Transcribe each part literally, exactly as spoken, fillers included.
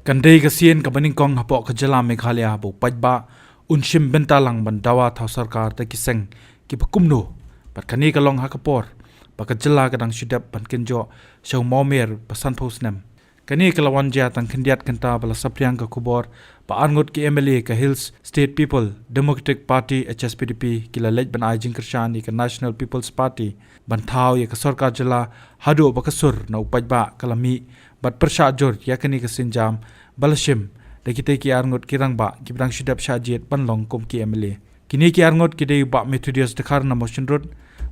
Kan dei ka sien kaba nyngkong hapoh ka jylla Meghalaya ba u paidbah un shim bynta lang ban dawa thaw sorkar da ki seng kiba kumno, bad kane ka long ha ka por ba ka jylla ka dang shu dep ban kynjoh sha u mawmer ba sanphew snem. Kane ka la wan jia tang khyndiat kynta ba la saphriang ka khubor ba arngut ki M L A ka Hills State People Democratic Party, H S P D P, ki la leit ban ai jingkyrshan ïa ka National People's Party ban thaw ïa ka sorkar jylla, haduh ba ka sur na u paidbah ka la mih bad pyrshah jur ïa kane ka sienjam ba la shim da kitei ki arngut ki rangbah kiba dang shu dep shah jied ban long kum ki M L A. Kine ki arngut ki dei u Bah Methodius Dkhar na Mawshynrut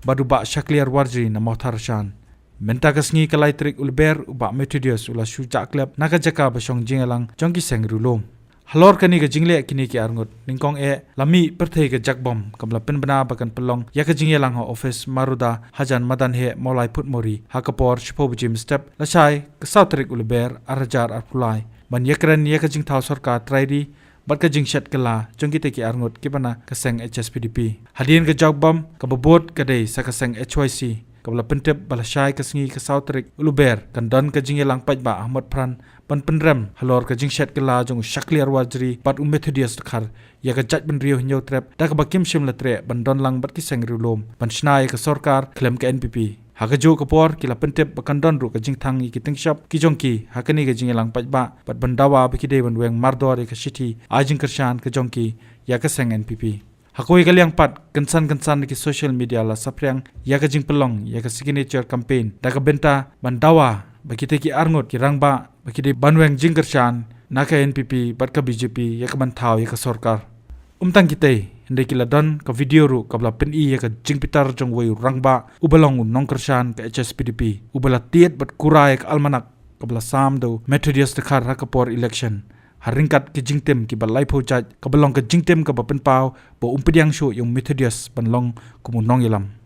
bad u Bah Shakliar Warjri na Mawthadraishan. Mynta ka sngi ka lai tarik u Lber, u Bah Methodius u la shu jah klep na ka jaka ba shong jingïalang jong ki seng riewlum. Halor kane ka jingleh kine ki arngut, nyngkong eh la mih pyrthei ka jakbom kaba la pynbna ba kan pynlong ïa ka jingïalang ha office Maruda Hajan Madan Heh, Mawlai Phuitmawri, ha ka por shiphew baje mynstep lashai ka saw tarik u Lber arhajar arphew lai, ban ïakren ïa ka jingthaw sorkar trai ri bad ka jingshet kylla jong kitei ki arngut kiba na ka seng H S P D P. Hadien ka jakbom, kaba bud ka dei sa ka seng H Y C, kaba la pyntip ba lashai ka sngi ka saw tarik u Lber kan don ka jingïalang paidbah ha Motphran ban pynrem halor ka jingshet kylla jong u Shakliar Warjri bad u Methodius Dkhar ïa ka jaitbynriew Hynñiewtrep, da kaba kim shym la treh ban don lang bad ki seng riewlum ban shna ïa ka sorkar khlem ka N P P. Ha kajuh ka por ki la pyntip ba kan don ruh ka jingthang ïa ki tyngshop ki jong ki ha kane ka jingïalang paidbah bad ban dawa ba ki dei ban weng mardor ïa ka shithi ai jingkyrshan ka jong ki ïa ka seng N P P. Ha kawei ka liang pat, kynsan kynsan na ki social media la saphriang ïa ka jingpynlong ïa ka signature campaign da ka bynta ban dawa ba kitei ki arngut ki rangbah ba ki dei ban weng jingkyrshan na ka N P P bad ka B J P ïa ka ban thaw ïa ka sorkar. Ym tang kitei, hynrei ki la don ka video ruh kaba la pyni ïa ka jingbitar jong uwei u rangbah uba long u nongkyrshan ka H S P D P, uba la tied bad kura ïa ka almanak kaba la sam da u Methodius Dkhar ha ka por election, ha ryngkat ki jingtim kiba laiphew jait, kaba long ka jingtim kaba pynpaw ba um pdiang shuh ïa u Methodius ban long kum u nongïalam.